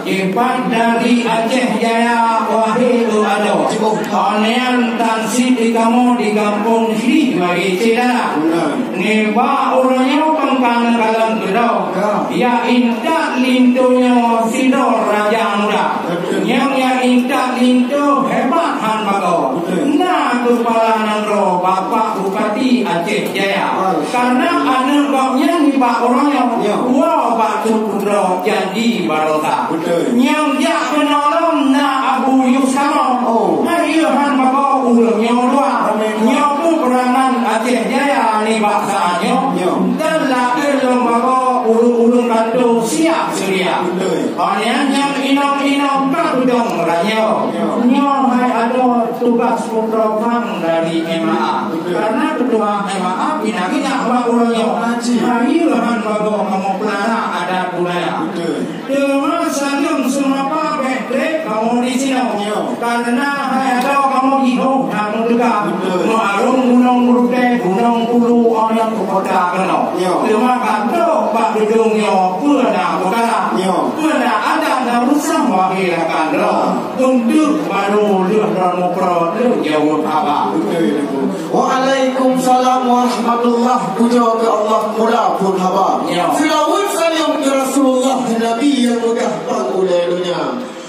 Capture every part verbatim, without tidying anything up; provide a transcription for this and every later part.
Ipat dari Aceh Jaya, wahé eu adoe. Cukup. Onian tan sit di kamoe di gampông syiek bagi syedara. Benar. Nibak uroe nyoe kon ka neukalon keudroe. Ya. Ya intat linto nyoe sidroe raja muda. Betul. Nyang ya intat linto hebat han bagoe. Betul. Na keupala nanggroe Bapak Bupati Aceh Jaya. Baik. Karena aneuk gobnyan nibak uroe nyoe, ya, woe bak Teungku Droe janji barosa. Betul. Nyang jak keunoe lom na Abu Yus kamoe. Oh. Hai han bagoe ureueng nyoe dua. Amin. Nyoe peuperangan Aceh Jaya nibak saát nyoe. Ya. Dan lakée lom bagoe ureueng-ureueng kanto siap seudia. Betul. Onian nyang inong-inong ka beudong ranyoe. Ya. Nyoe hai adoe tugas putroe phang dari M A A. Betul. Karena ketua M A A pih na geunak bak uroe nyoe. Haji. Hai han bagoe kamoe peulara adat budaya. Betul. Teuma saleuem seumapa bék treb kamoe di sinoe. Yo. Karena hai adoe kamoe jiôh that meuteuka. Betul. Meuarong Gunong Meurutée, Gunong Pulu, onyong keu kota keunoe. Yo. Teuma ka trok bak geudong nyoe peue na peukara. Yo. Peue na adat na usah wahé rakan droe. Untuk baru lheueh droe muprot lheueh jaweueb haba. Betul, betul. Waalaikumsalam warahmatullah. Pujoe keu Allah, muda phon haba. Ya. Seulaweuet saleuem keu Rasulullah, Nabi nyang meugah bak ulée donya.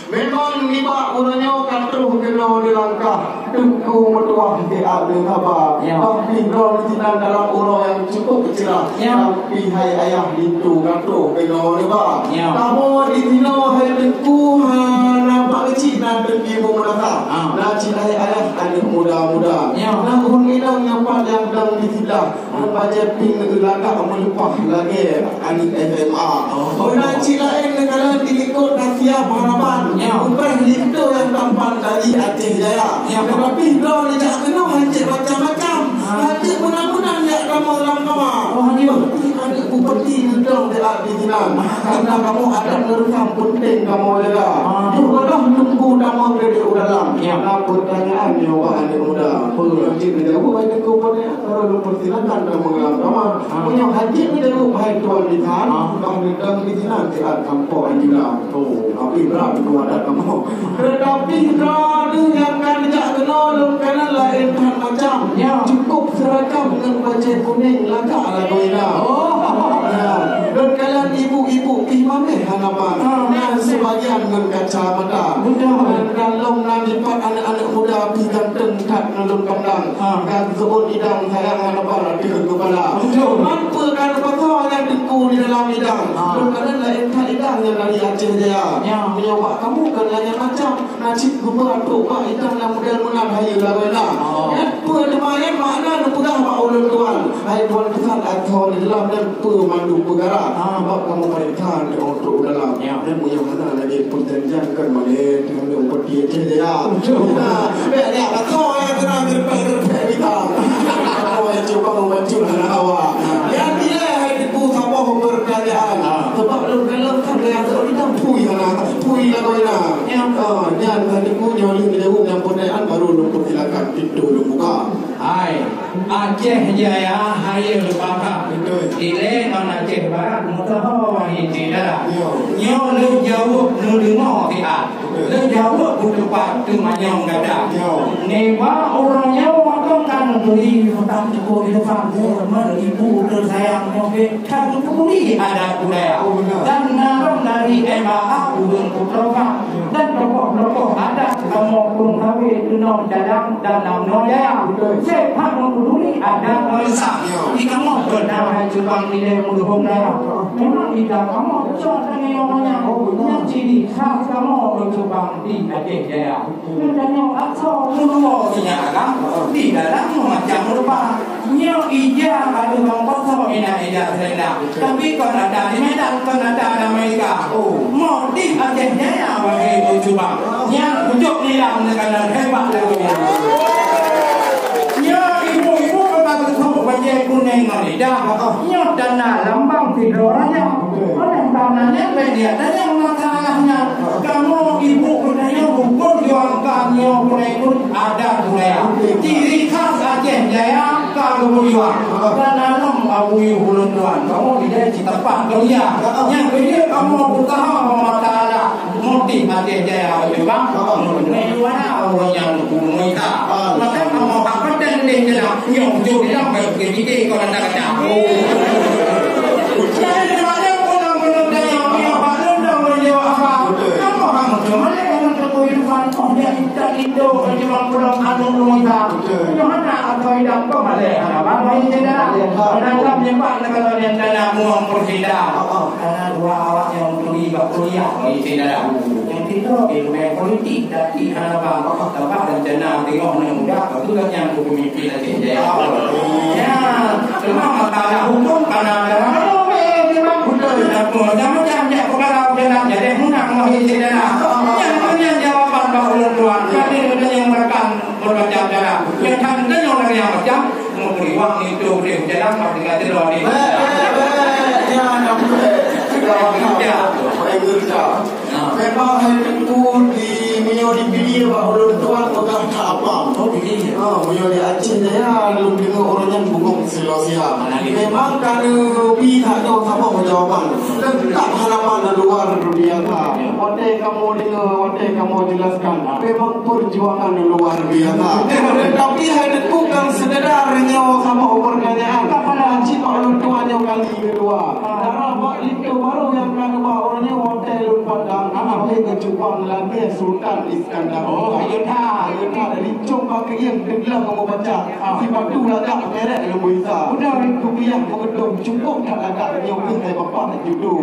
Memang nibak uroe nyoe ka troh keunoe dilangkah Teungku meutuah di aneuk haba. Ya. Tapi droe sinan dalam uroe nyang cukup cerah. Ya. Tapi hai ayah linto ka troh keunoe nibak. Ya. Kamoe di sinoe hai Teungku hana bak cit na Teungku meunasah. Ah. Na cit hai ayah aneuk muda-muda. Ya. Na ureueng inong nyang pat nyang dong di siblah. Ngon bajée pink lagak meuleupah lagée aneuk S M A. Oh. Meunan cit laén neukalon di likot Asia Paharaban. Ya. Umpéh linto nyang tampan dari Aceh Jaya. Ya. Tapi droe neujak keunoe hanjeuet macam-macam. Ah. Hanjeuet meunan-meunan jak tamong lam kama. Oh, hanjeuet. Tapi aneuk bupati neudong di sinan. Karena kamoe adat neureutam peunteng kamoe jaga. Ah. Yôh, godoh Teungku tamong di u dalam. Ya. Na peutanyaan nyoe bak aneuk muda. Peue? Hanjeuet neujaweueb, hai Teungku, peutanyaan. Kalau lôn persilakan dan mengalam kama. Ha. Meunyoe hanjeuet neujaweueb hai tuan di sinan, ha, bah neudong di sinan siat sampoe anjula. Oh. Tapi brat tu adat kamoe. Tetapi droeneuh nyang ka neujak keunoe lôn kalon laén that macam. Ya. Cukup seuragam ngon bajée kunéng lagak lagoina. Oh. Ya. Lôn kalon ibu-ibu pih mameh hana ban. Ha. Na seubagian ngon kacamata. Betul. Dan lom na dipat aneuk-aneuk muda pih ganteng that ngon lôn pandang. Ha. Ka geuseuôt idang sayang ngon leubah ateueh keupala. Betul. Man peue ka neupasoe nyan Teungku di dalam idang. Ha. Lôn kalon laén that idang nyang dari Aceh Jaya. Ya. Meunyoe bak kamoe kon laén macam, na cit geuba trok bak idang nyang model meunan hayeue lagoina. Oh. Nyan peue teuma nyan makna neupeugah bak ulôn tuan. Hai tuan peusan asoe di dalam nyan peue mandum peukara. Ha. Sebab kamoe paréksa trok u dalam. Ya. Nyan meunyoe hana lagée peujanjian kon malée Teungku Peuti Aceh Jaya. Betul. Nah, bèk liak lakoe nyang keunan geureumpék-geureumpék mita. Lakoe nyang cubang bacut hana hawa. Nyang dilèe hai Teungku saboh peurtanyaan. Ah. Sabab lôn kalon that nyang geureumpék pui hana, pui lakoe na. Ya. Ah, nyan hai Teungku nyoe lheueh neujaweueb nyang peurtanyaan baru lôn peusilakan pintoe lôn buka. Hai, Aceh Jaya hayeue baka. Betul. Ilèe ngon Aceh Barat meutuha wahé syedara. Ya. Nyoe lôn jaweueb neudeungoe siat. Lôn jaweueb beutupat teumanyong gata. Yo. Nibak uroe nyoe waktu ka neuturi meutam cuko di depan, ibu teusayang nyoe ka geupeubuet adat budaya. Oh, benar. Dan na lom dari M A A ureueng putroe dan tokoh-tokoh adat kamoe pun kawé keunoe dalam dan lam noe jaya. Betul. Cek hak meupeuduli adat bangsa. Yo. Di kamoe pernah hai cubang ilèe meuruhom dara. Memang ida kamoe cok tanyoe nyan. Oh, benar. Nyang ciri khas kamoe cubang di Aceh Jaya. Geutanyoe asoe meuluwa sinyak agam, di dalam meumacam rupa. Nyoe ija ka tukang poso inan ija selendang. Tapi kon ata di Medan, kon ata di Amerika. Oh. Motif Aceh Jaya bagi itu cuba. Nyang pucuk nilam neukalon hebat lagu nyan. Nyoe ibu-ibu ka geutrok bajèe kunéng ngon ida. Nyoe tanda lambang sidroe raja. Oleh karena nyan, bèk lihat saja masalah nyan. Kamoe ibu geutanyoe beuperjuangkan nyoe peurekrut adat budaya. Ciri khas Aceh Jaya ka geupeujuang. Dan anom Abu Yuh ulôn tuan. Kamoe idéh cit teupah dunia. Nyang keujeuet kamoe beutaha mata adat. Di Aceh Jaya, Aceh Bang, meunyoe na ureueng nyang geupeugah meuita. Maka kamoe hak paten lé jalan, nyoe jok di dalam bak geubi kon anda kata. Jadi, di mana pun orang belum tanya, punya apa, belum tahu dia apa. Kamoe hak macam mana dengan kehidupan, oh, dia tak hidup, macam orang belum anu, belum ita. Nyoe hana apa hidup, kau balik, hana apa, ini tidak. Dalam nyepak, kalau dia tak nak muang, pergi dah. Karena dua awak nyang turi bak kuliah, oh, itu dah. Nyang tiga, ilmu politik, tapi hana bang, tempat rencana tengok anak muda, betul kan yang aku pemimpin lagi. Ya, ya. Cuma masalah hukum, karena ada orang, eh, memang betul. Aku macam-macam, dia aku kalau dia nak jadi, aku nak mengakhiri dia lah. Yang punya jawaban bak ulun tuan, kami punya yang merekam. Bermacam cara. Nyang that tanyong lagèe nyang macam, meupeuliwang itu boleh jalan, pasti kata doa ni. Bèk, bèk, bèk. Nyan, nyan, bèk. Ya. Bèk, bèk. Ha. Memang hai Teungku di, meunyoe di Pidie bak ulôn tuan peugah that apam. Oh, Pidie. Ha, meunyoe di Aceh Jaya, lôn deungö ureueng nyan bungöng sigoe siha. Mana dia? Memang ka neubi that nyoe saboh jawaban. Letak halaman luar biasa. Watèe kamoe deungö, watèe kamoe jelaskan. Memang perjuangan luar biasa. Tapi hai Teungku kan sekedar nyoe saboh pertanyaan. Kapan haji Pak Lôn Tuan nyoe kali kedua? Dara bak linto barô nyang ka neuba uroe nyoe watèe lôn pandang, hana lé geucubang lagèe Sultan Iskandar. Oh, iya that. Iya that, rincong bak keuieng teugleng meubaca. Ah. Sipatu lagak merek leumbui sa. Benar. Kupiah meugeudong cukôp that lagak nyoe keuh hai bapak judo.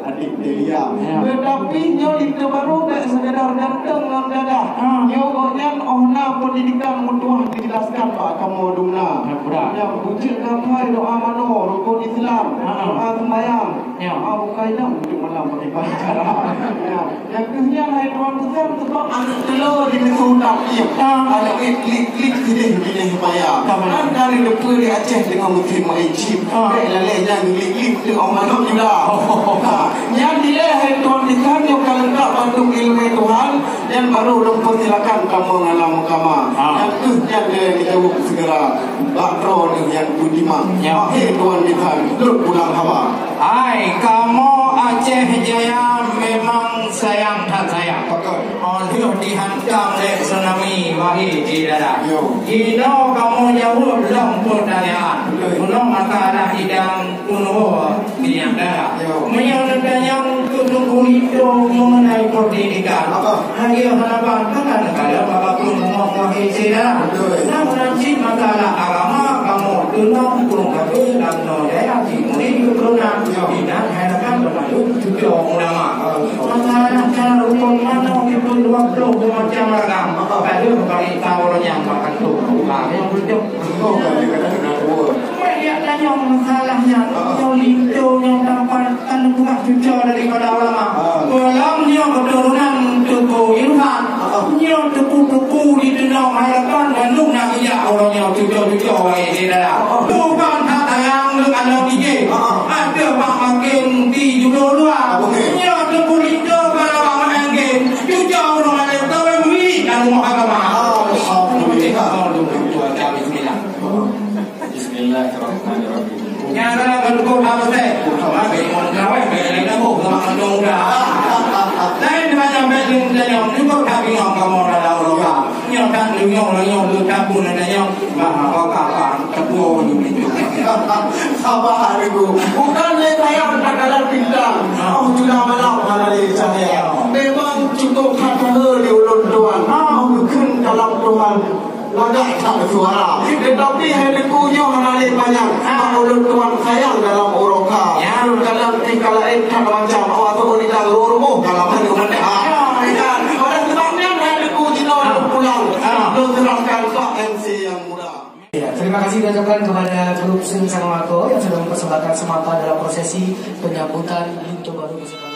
Adik Delia. Ya. Tetapi nyoe linto barô bèk sekadar ganteng ngon gagah. Ha. Nyoe gobnyan óh na pendidikan meutuah dijelaskan bak kamoe dumna. Ya, betul. Nyang bucek kapai doa manoe, rukun Islam, ha, ha, doa sembahyang. Ya. Doa bukai lam untuk malam bagi pahala. Ya. Nyang keuh nyan hai tuan peugah sebab aneuk teulo di neugui utak dia. Ha. Aneuk klik-klik sideh binéh maya. Ka mana? Kan dari leupeu di Aceh dengan musim main chip. Ha. Bèk lalèe nyan klik-klik tu orang manoe juga. Oh. Ha. Nyan dilèe hai tuan bisan nyoe ka leungkap bandum ileumèe Tuhan, nyan baru lôn peusilakan kamoe ngon lam mahkamah. Ha. Nyan keuh nyan dilèe dijaweueb segera. Bak droeneuh nyan peutimang. Ya. Akhé tuan bisan, lôn pulang haba. Hai, kamoe Aceh Jaya memang sayang that sayang. Betul. Óh lheueh dihantam lé tsunami, wahé syedara. Yo. Inoe kamoe jaweueb lom peutanyaan. Betul. Meunoe masalah idang Peunuwoe di antara. Yo. Meunyoe neutanyong keu Teungku Linto mengenai pendidikan, apa? Hai hana bang, kan ada pada bak peungumoh wahé syedara. Betul. Nah, meunan cit masalah agama, kamoe tunong, ureueng kafé, lam noe dayah, di murit, keturunan, yo, inan, hai rakan, termasuk cucoe ulama. Masalah cara rukon manoe, itu dua puluh macam ragam. Apa? Ada bak ita ureueng nyang makan tu. Ah, nyang beutôi. Meunyoe tanyong masalah nyan, nyoe linto nyang tampan kan bukan cucoe daripada ulama. Ah. Dalam nyoe keturunan Teungku Irfan, ah, nyoe teupeu-teupeu di teungoh hai rakan bandum na bijak uroe nyoe cucoe-cucoe wahé syedara. Ah. Bukan that sayang deungon aneuk I J. Ah. Ada bak makin di judo dua. Ah, okey. Nyoe teupeu linto bak makin cucoe ureueng alim tahu bui dan rumah agama. Alhamdulillah. Bismillahirrahmanirrahim. Nyang na keuneuk haba teh. Bagi mon kawai, bagi lain dah, oh, mak mandong dah. Lain banyak bagi tanyong, cukup tak bingung kamu dalam roda. Nyong tak nyong, nyong tu tak pun ada nyong. Bah, apa, apa, apa, tebu, oh, ni, ni. Sabar, Ibu. Bukan lé sayang tak ada bintang. Oh, sudah malam, mana ada cahaya. Memang cukup kata di ulun tuan. Mau mungkin dalam Tuhan. Lagak that suara. Tetapi hai Teungku nyoe hana lé panyang. Ha. Bak ulôn tuan sayang dalam uroe ka. Ya. Lôn kalon tingkah laén that macam awak tu ulih dalam rumoh dalam hana meudah. Ya. Kan? Oleh sebab nyan hai Teungku jinoe lôn pulang. Ha. Lôn serahkan bak M C yang muda. Ya, terima kasih diucapkan kepada grup Seni Sangamako yang sudah mempersembahkan semata dalam prosesi penyambutan linto baru beserta